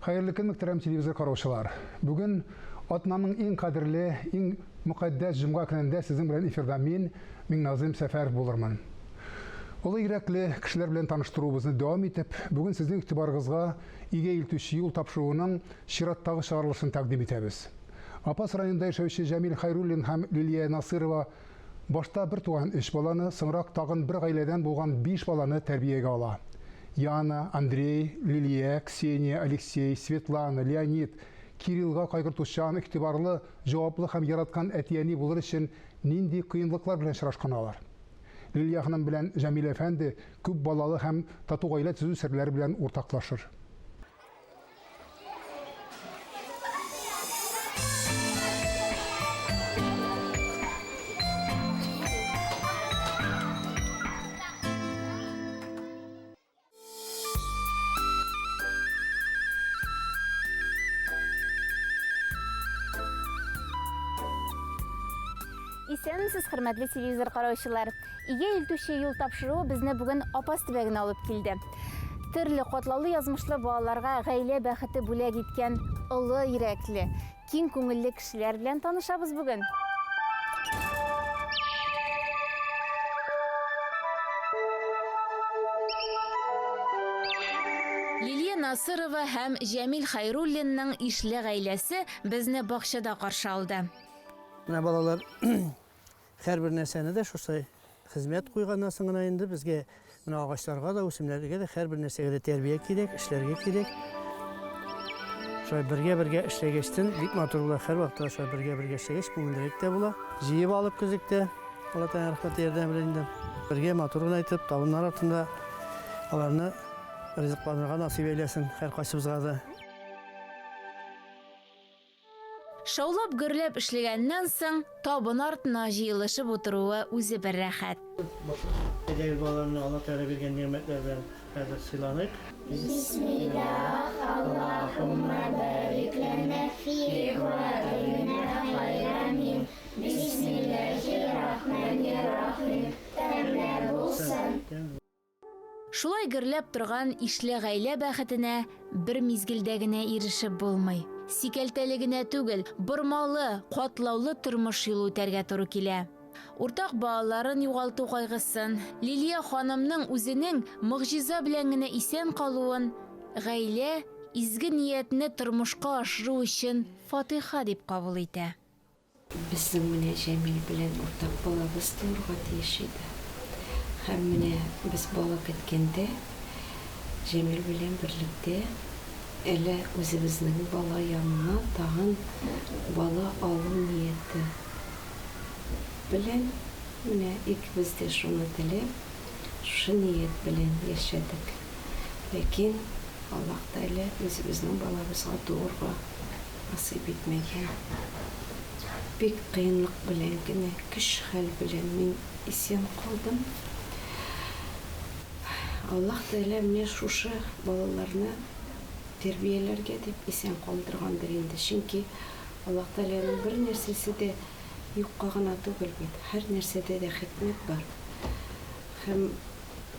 Хәерле көн, мөхтәрәм телевизор караучылар. Бүген атнаның иң кадерле, иң мөкатдәс җомга көнендә сезнең белән эфирда мин, Миңназыйм Сәфәров булырмын. Олы йөрәкле кешеләр белән таныштыруыбызны дәвам итеп, бүген сезнең игътибарыгызга Өйгә илтүче юл тапшыруының чираттагы чыгарылышын тәкъдим итәбез. Апас районында яшәүче Җәмил Хәйруллин һәм Лилия Насыйрова башта бертуган өч баланы, соңрак тагын бер гаиләдән булган биш баланы тәрбиягә ала. Яна, Андрей, Лилия, Ксения, Алексей, Светлана, Леонид, Кириллга кайгыртучан, игътибарлы, җаваплы һәм яраткан әти-әни булыр өчен нинди кыенлыклар белән очрашкан алар? Лилия ханым белән Җәмил әфәнде күп балалы һәм тату гаилә төзү серләре белән уртаклашыр. Исәнмесез, хөрмәтле телевизор караучылар. Игә илтүче юл тапшыруы безне бүген Апас төбәгенә алып килде. Төрле катлаулы язмышлы балаларга гаилә бәхете бүләк иткән олы йөрәкле, киң күңелле кешеләр белән танышабыз бүген. Лилия Насырова һәм Җәмил Хәйруллинның ишле гаиләсе безне бакчада каршы алды. Менә балалар Һәрбер нәрсәне дә шушылай хезмәт куйганнан соң гына инде безгә менә агачларга да, үсемлекләргә дә, һәрбер нәрсәгә дә тәрбия кирәк, эшләргә кирәк. Шулай бергә-бергә эшләгәчтен бик матур була. Һәрвакытта да шулай бергә-бергә эшләгәч күңеллерәк тә була. Җыеп алып көзек тә, Алла Тәгалә рәхмәте ярдәме белән инде бергә матур гына итеп табыннар артында аларны ризыкланырга насыйп әйләсен һәркайсыбызга да. Шаулап-гөрләп эшләгәннән соң, табын артына җыелышып утыруы үзе бер рәхәт. Әйдәгез, балаларны Алла Тәгалә биргән нигъмәтләр белән хәзер сыйланыйк. Бисмиллаһ, Аллаһуммә барик ләнә фи ва атыйна хайран мин, Бисмиллаһир-рахманир-рахим, тәмле булсын. Шулай гөрләп торган ишле гаилә бәхетенә бер мизгелдә генә ирешеп булмый. Сикәлтәле генә түгел, бормалы, катлаулы тормыш юлы үтәргә туры килә. Уртак балаларын югалту кайгысын, Лилия ханымның үзенең могҗиза белән генә исән калуын гаилә изге ниятне тормышка ашыру өчен фатыйха дип кабул итә. Безнең менә Җәмил белән уртак балабыз туырга тиеш иде. Һәм менә без бала көткәндә, Җәмил белән берлектә әле үзебезнең бала янына тагын бала алу нияте белән, менә икебез дә шуны теләп, шушы ният белән яшәдек. Ләкин Аллаһ Тәгалә үзебезнең балабызга туырга Насыйп итмәгән. Бик кыенлык белән генә, көч-хәл белән мин исән калдым. Аллаһ Тәгалә менә шушы балаларны тәрбияләргә дип исән калдыргандыр инде. Чөнки Аллаһ Тәгаләнең бер нәрсәсе дә юкка гына түгел бит. Һәр нәрсәдә дә хикмәт бар. Һәм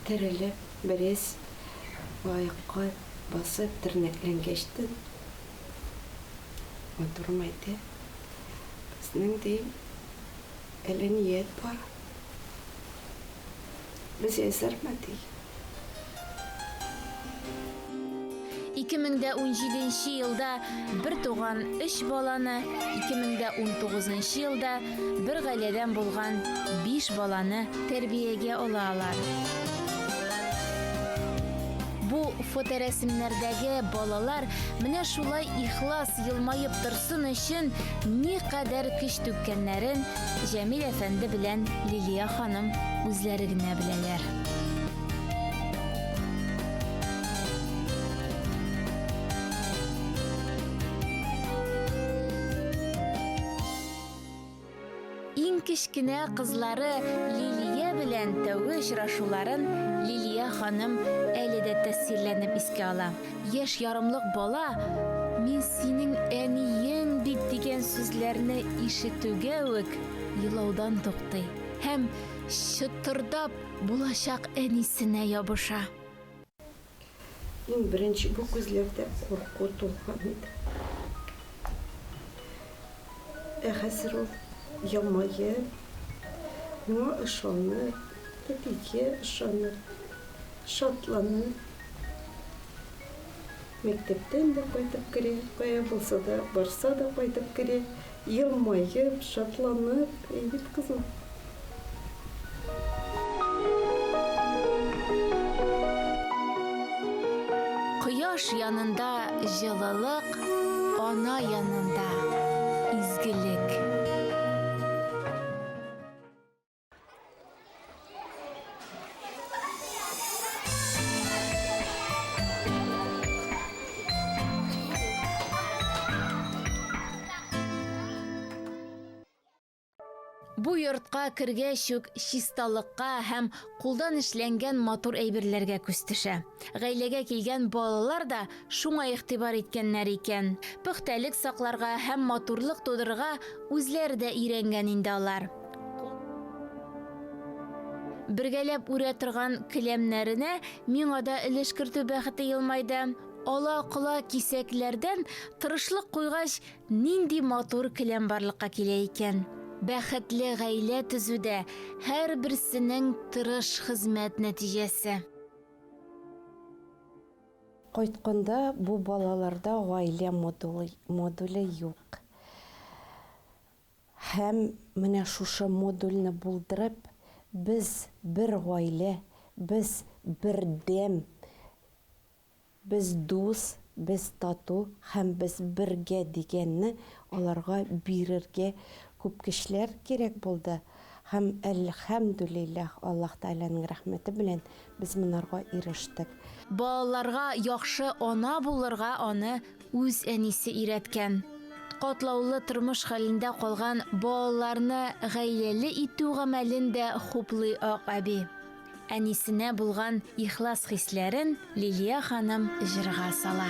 терелеп, бераз аякка басып, тернәкләнгәчтен, Матурым әйтә, безнең, ди, әле ният бар. Без әзерме, ди. 2017 нче елда бертуган өч баланы, 2019 нчы елда бер гаиләдән булган биш баланы тәрбиягә ала алар. Бу фоторәсемнәрдәге балалар менә шулай ихлас елмаеп торсын өчен никадәр көч түккәннәрен Җәмил әфәнде белән Лилия ханым үзләре генә беләләр. Иң кечкенә кызлары Лилия белән тәүге очрашуларын Лилия ханым әле дә тәэсирләнеп искә ала. Яшь ярымлык бала Мин синең әниең бит дигән сүзләрне ишетүгә үк елаудан туктый һәм чытырдап булачак әнисенә ябыша. Иң беренче бу күзләрдә курку тулган иде. Ә хәзер ул елмаеп, миңа ышанып, әтигә ышанып, шатланып, мәктәптән дә кайтып керә, кая булса да, барса да кайтып керә, елмаеп, шатланып, әйбәт кызым. Кояш янында җылылык, ана янында изгелек. Бу йортка кергәч үк чисталыкка һәм кулдан эшләнгән матур әйберләргә күз төшә. Гаиләгә килгән балалар да шуңа игътибар иткәннәр икән. Пөхтәлек сакларга һәм матурлык тудырырга үзләре дә өйрәнгән инде алар. Бергәләп үрә торган келәмнәренә миңа да өлеш кертү бәхете елмайды. Ала-кола кисәкләрдән тырышлык куйгач, Нинди матур келәм барлыкка килә икән! Бәхетле гаилә төзү дә һәрберсенең тырыш хезмәт нәтиҗәсе. Кайтканда бу балаларда гаилә модуле юк. Һәм менә шушы модульне булдырып, без бер гаилә, без бердәм Без дус, без тату һәм без бергә дигәнне аларга бирергә күп көчләр кирәк булды һәм, әлхәмдүлилләһ, Аллаһ Тәгаләнең рәхмәте белән без монарга ирештек. Балаларга яхшы ана булырга аны үз әнисе өйрәткән. Катлаулы тормыш хәлендә калган балаларны гаиләле итү гамәлен дә хуплый Ак әби. Әнисенә булган ихлас хисләрен Лилия ханым җырга сала.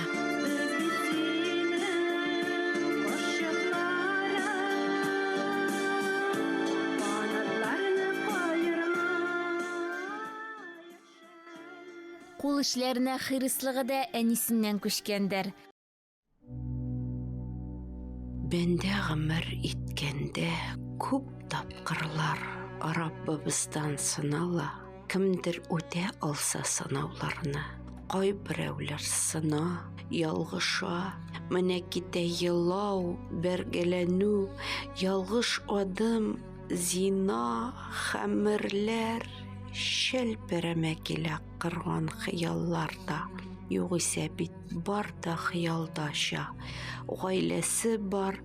Кул эшләренә хирыслыгы да әнисеннән күчкәндер. Бәндә гомер иткәндә күп тапкырлар Раббыбыздан сынала. Кемдер үтә алса сынауларны, кайберәүләр сына, ялгыша. Менә китә елау, бәргәләнү, ялгыш адым, зина, хәмерләр челперәмә килә кырган хыяллар да. Югыйсә бит бар да хыялдача. Гаиләсе бар,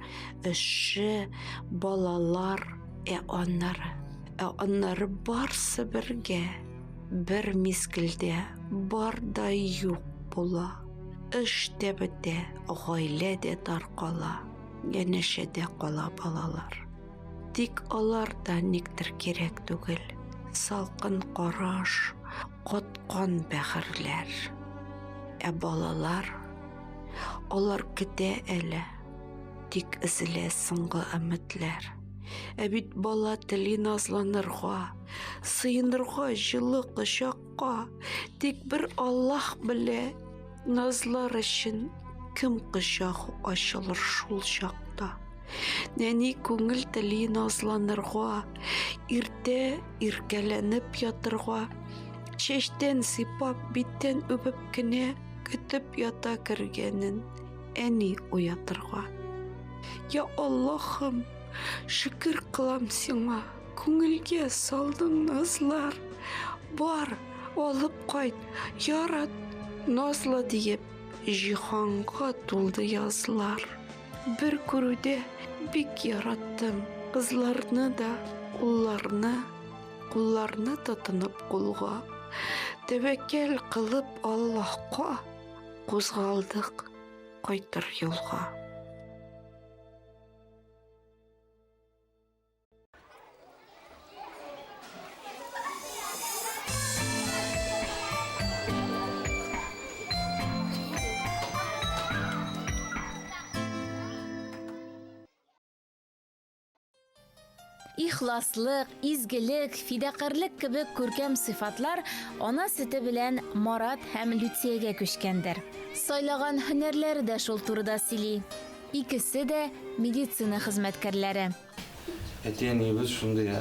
эше, балалар, ә аннары, ә аннары барсы бергә, бер мизгелдә бар да юк була. Эш тә бетә, гаилә дә таркала, янәшәдә кала балалар. Тик алар да никтер кирәк түгел. Салкын караш, Каткан бәгырьләр. Ә балалар, алар көтә әле. Тик өзелә соңгы өметләр. Ә бит бала тели назланырга, сыенырга җылы кочакка. Тик бер Аллаһ белә, назлар өчен кем кочагы ачылыр шул чакта. Нәни күңел тели назланырга, иртә иркәләнеп ятырга, чәчтән сыйпап, биттән үбеп кенә көтеп ята кергәнен әни уятырга. Я Аллаһым, шөкер кылам сиңа, күңелгә салдың назлар. Бар, алып кайт, ярат, назла диеп, җиһанга тулды язлар. Бер күрүдә бик яраттым кызларны да, улларны, кулларны тотынып кулга. Тәвәккәл кылып Аллаһка кузгалдык кайтыр юлга. Ихласлык, изгелек, фидакарьлек кебек күркәм сыйфатлар ана сөте белән Марат һәм Люциягә күчкәндер. Сайлаган һөнәрләре дә шул турыда сөйли. Икесе дә медицина хезмәткәрләре. Әти-әниебез шундый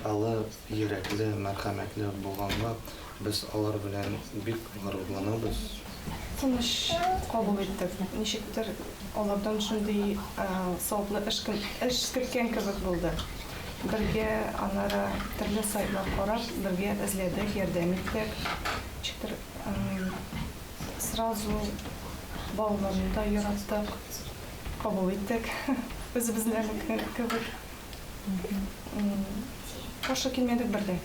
олы йөрәкле, мәрхәмәтле булганга, без алар белән бик горурланабыз. Тыныч кабул иттек. Ничектер алардан шундый саваплы эш эш көткән кебек булды. Бергә аннары төрле сайтлар карап, бергә эзләдек, ярдәм иттек. Ничектер сразу балаларны да яраттык, кабул иттек үзебезнеке кебек. Каршы килмәдек бер дә.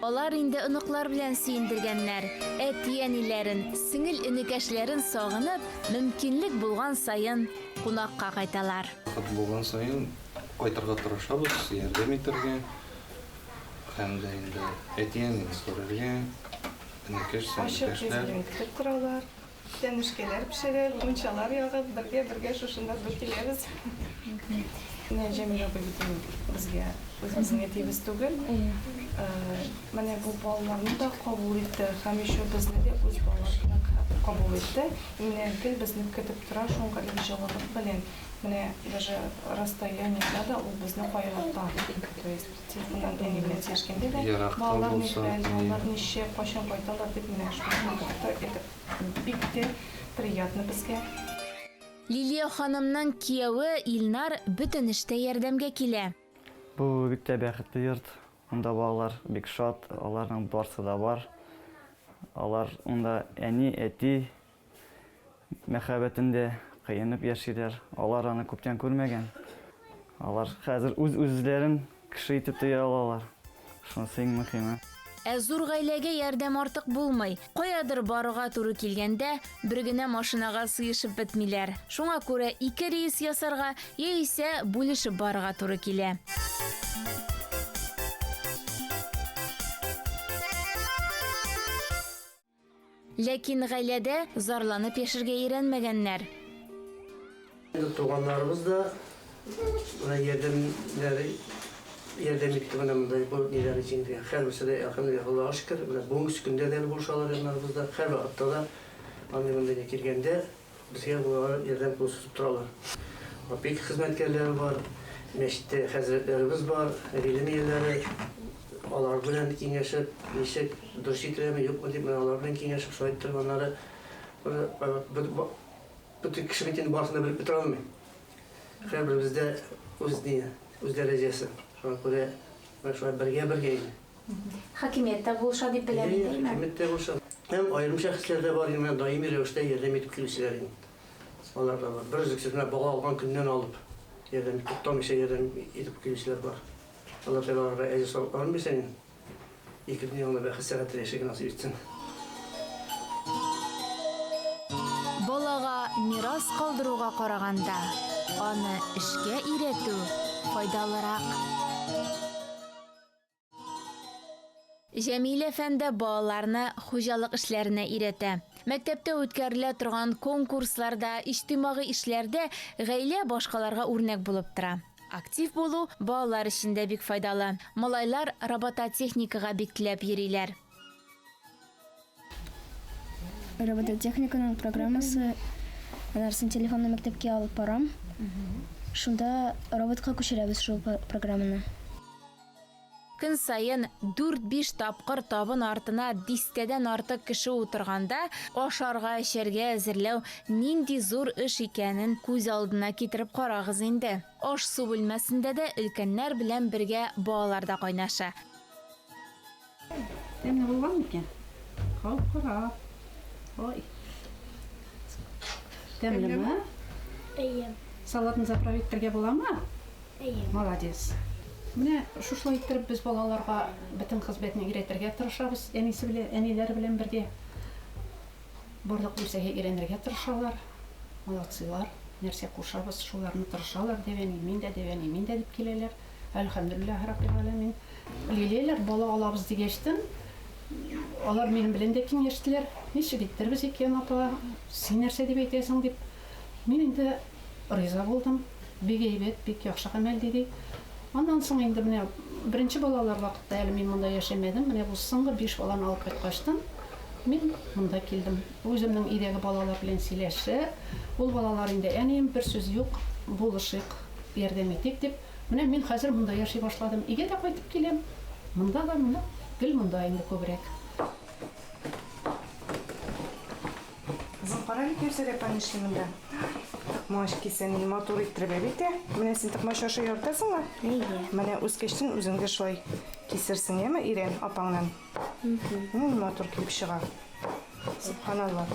Алар инде оныклар белән сөендергәннәр. Әти-әниләрен, сеңел-энекәшләрен сагынып, мөмкинлек булган саен кунакка кайталар. Вакыт булган саен кайтырга тырышабыз, ярдәм итәргә һәм дә инде әти-әнине күрергә, энекәш, Ачык йөз сеңелкәшләр. белән көтеп торалар. Тәнешкәләр пешереп, мунчалар ягып, бергә-бергә шушында ду киләбез. Менә Җәмил абый бит ул безгә үзебезнең әтиебез түгел. Менә бу балаларны да кабул итте һәм еще безне дә үз балалар кебек кабул итте. Менә гел безне көтеп тора, шуңа җылылык белән. Менә даже расстояниедә дә ул безне кайгырта. То есть телефоннан әни белән сөйләшкәндә дә, Еракта балалар булса, нихәл, әйе. балалар ничек, кайчан кайталар дип менә шуны көтеп тора. Это бик тә приятно безгә. Лилия ханымның кияве Илнар бөтен эштә ярдәмгә килә. Бу бик тә бәхетле йорт. Монда балалар бик шат, аларның барсы да бар. Алар монда әни, әти мәхәббәтендә коенып яшиләр. Алар аны күптән күрмәгән. Алар хәзер үз-үзләрен кеше итеп тоя алалар. Шунысы иң мөһиме. Ә зур гаиләгә ярдәм артык булмый. Каядыр барырга туры килгәндә, бер генә машинага сыешып бетмиләр. Шуңа күрә ике рейс ясарга яисә бүлешеп барырга туры килә. Ләкин гаиләдә зарланып яшәргә өйрәнмәгәннәр. Инде туганнарыбыз да менә ярдәмнәре ярдәм итте менә мондай бу ниләрне җиңергә. Һәрберсе дә, әлхәмдүлилләһ, Аллага шөкер, менә бүгенге көндә дә әле булышалар яннарыбызда. Һәрвакытта да андый-мондый ни килгәндә безгә болар ярдәм кулы сузып торалар. Опека хезмәткәрләре бар, мәчеттә хәзрәтләребез бар, гыйлем ияләре. Алар белән киңәшеп, ничек дөрес ителәме, юкмы дип, менә алар белән киңәшеп, шулай иттереп, аннары бөтен кеше бит инде барысын да белеп бетерә алмый. Һәрберебездә үз ни, үз дәрәҗәсе. Шуңа күрә менә шулай бергә-бергә инде. Хакимият тә булыша дип беләм Әйе, инде, әйме? хакимият тә булыша. Һәм аерым шәхесләр дә бар инде, менә даими рәвештә ярдәм итеп килүчеләр инде. Алар да бар. Берөзлексез менә бала алган көннән алып ярдәм, туктамыйча ярдәм итеп килүчеләр бар. Алла Тәгалә аларга әҗер-савапларын бирсен инде. Ике дөньяңда бәхет сәгатьләр яшәргә насыйп итсен. Балага мирас калдыруга караганда, аны эшкә өйрәтү файдалырак. Җәмил әфәнде балаларны хуҗалык эшләренә өйрәтә. Мәктәптә үткәрелә торган конкурсларда, иҗтимагый эшләрдә гаилә башкаларга үрнәк булып тора. Актив булу балалар өчен дә бик файдалы. Малайлар робототехникага бик теләп йөриләр. Робототехниканың программасы, анарысын телефонны мәктәпкә алып барам. Шунда роботка күчерәбез шул программаны. Көн саен 4-5 тапкыр табын артына дистәдән артык кеше утырганда, ашарга, эчәргә әзерләү нинди зур эш икәнен күз алдына китереп карагыз инде. Аш-су бүлмәсендә дә өлкәннәр белән бергә балалар да кайнаша. Тәмле булган микән? Кабып кара. Ой. Тәмлеме? Әйе. Салатны заправить итәргә буламы? Әйе. Молодец. Менә шушылай иттереп без балаларга бөтен хезмәтне өйрәтергә тырышабыз, әнисе белән, әниләре белән бергә. Барлык нәрсәгә өйрәнергә тырышалар. Молодцылар. Нәрсә кушабыз, шуларны тырышалар. Дәвәни мин дә, дәвәни мин дә дип киләләр. Әлхәмдүлилләһ раббил галәмин. Лилияләр бала алабыз дигәчтен, алар минем белән дә киңәштеләр. Ничек иттербез икән, апа? Син нәрсә дип әйтәсең дип. Мин инде риза булдым. Бик әйбәт, бик яхшы гамәл, диде. Аннан соң инде менә беренче балалар вакытта әле мин монда яшәмәдем. Менә бу соңгы биш баланы алып кайткачтын мин монда килдем. Үземнең өйдәге балалар белән сөйләшеп, ул балалар инде, әнием, бер сүз юк, булышыйк, ярдәм итик дип, менә мин хәзер монда яши башладым. Өйгә дә кайтып киләм, монда да, менә гел монда инде күбрәк. Кызым, кара әле, Кәүсәр апа нишли монда. Токмач кисә, нинди матур иттереп бит, ә. Менә син токмач ашый яратасыңмы? Әйе. Менә үскәчтен үзең дә шулай кисерсең, яме, өйрән апаңнан. Нинди матур килеп чыга. Сөбханалла.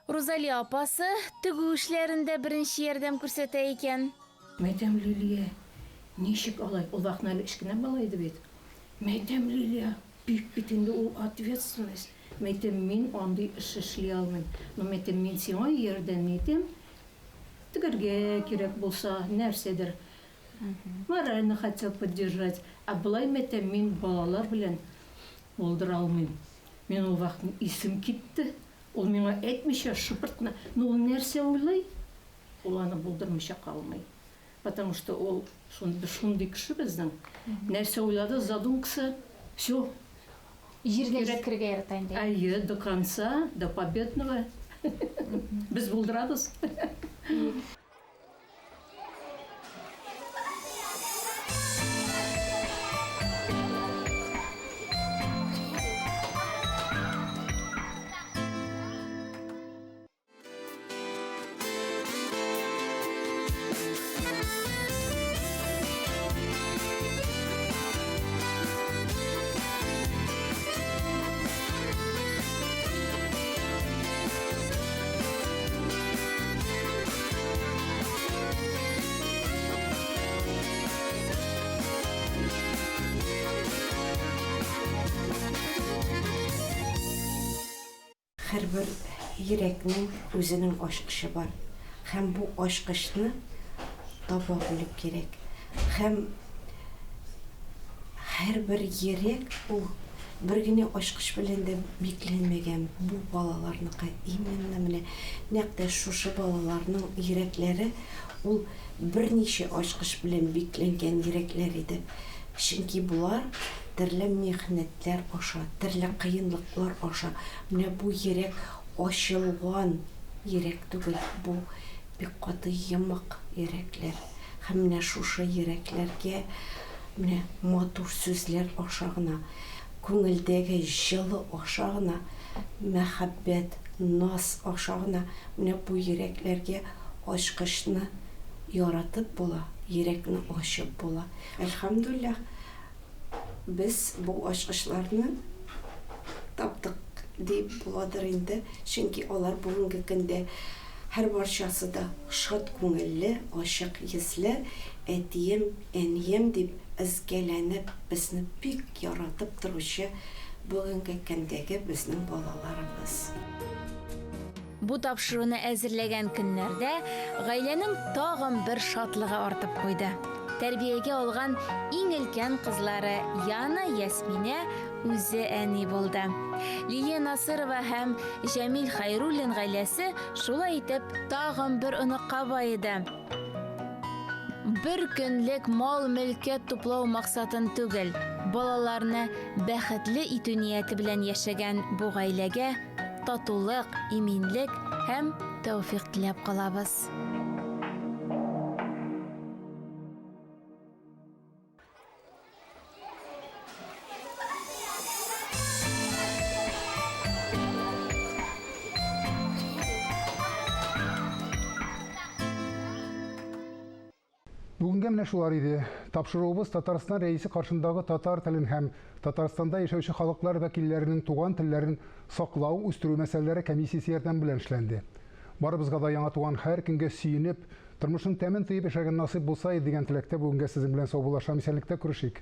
Рузалия апасы тегү эшләрендә беренче ярдәм күрсәтә икән. Мәйтәм, Лилия, ничек алай? Ул вакытны әле кечкенә бала иде бит. Мәйтәм, Лилия, бик бит инде ул ответственность. Мәйтәм, мин андый эш эшли алмыйм. Ну, мәйтәм, мин сиңа ярдәм итәм. Тегәргә кирәк булса, нәрсәдер. Морально хотя бы поддержать. Ә болай, мәйтәм, мин балалар белән булдыра алмыйм. Мин ул вакытны исем китте. Ул миңа әйтмичә, шыпырт кына, ну ул нәрсә уйлый, ул аны булдырмыйча калмый. Потому что ул шундый, шундый кеше безнең. Нәрсә уйлады, задумкасы, все. Җиргә җиткерергә ярата инде. Әйе, до конца, до победного. Без булдырабыз. Һәрбер йөрәкнең үзенең ачкычы бар. Һәм бу ачкычны таба белү кирәк. Һәм һәрбер йөрәк ул бер генә ачкыч белән дә бикләнмәгән. Бу балаларныкы именно менә нәкъ тә шушы балаларның йөрәкләре ул берничә ачкыч белән бикләнгән йөрәкләр иде. Чөнки болар төрле михнәтләр аша, төрле кыенлыклар аша. Менә бу йөрәк ачылган йөрәк түгел, бу бик каты йомык йөрәкләр. Һәм менә шушы йөрәкләргә менә матур сүзләр аша гына, күңелдәге җылы аша гына, мәхәббәт, наз аша гына менә бу йөрәкләргә ачкычны яратып була, йөрәкне ачып була. Әлхәмдүлилләһ, без бу ачкычларны таптык диеп буладыр инде, чөнки алар бүгенге көндә һәрбарчасы да шат күңелле, ачык йөзле, әтием, әнием дип өзгәләнеп, безне бик яратып торучы бүгенге көндәге безнең балаларыбыз. Бу тапшыруны әзерләгән көннәрдә гаиләнең тагын бер шатлыгы артып куйды. Тәрбиягә алган иң өлкән кызлары Яна Ясминә үзе әни булды. Лилия Насырова һәм Җәмил Хәйруллин гаиләсе шулай итеп тагын бер оныкка баеды. Бер көнлек мал-мөлкәт туплау максатын түгел, балаларны бәхетле итү нияте белән яшәгән бу гаиләгә татулык, иминлек һәм тәүфыйк теләп калабыз. Бүгенгә менә шулар иде. Тапшыруыбыз Татарстан Рәисе каршындагы татар телен һәм Татарстанда яшәүче халыклар вәкилләренең туган телләрен саклау, үстерү мәсьәләләре комиссиясе ярдәме белән эшләнде. Барыбызга да яңа туган һәр көнгә сөенеп, тормышның тәмен тоеп яшәргә насыйп булса иде дигән теләктә бүгенгә сезнең белән саубуллашам. Исәнлектә күрешик.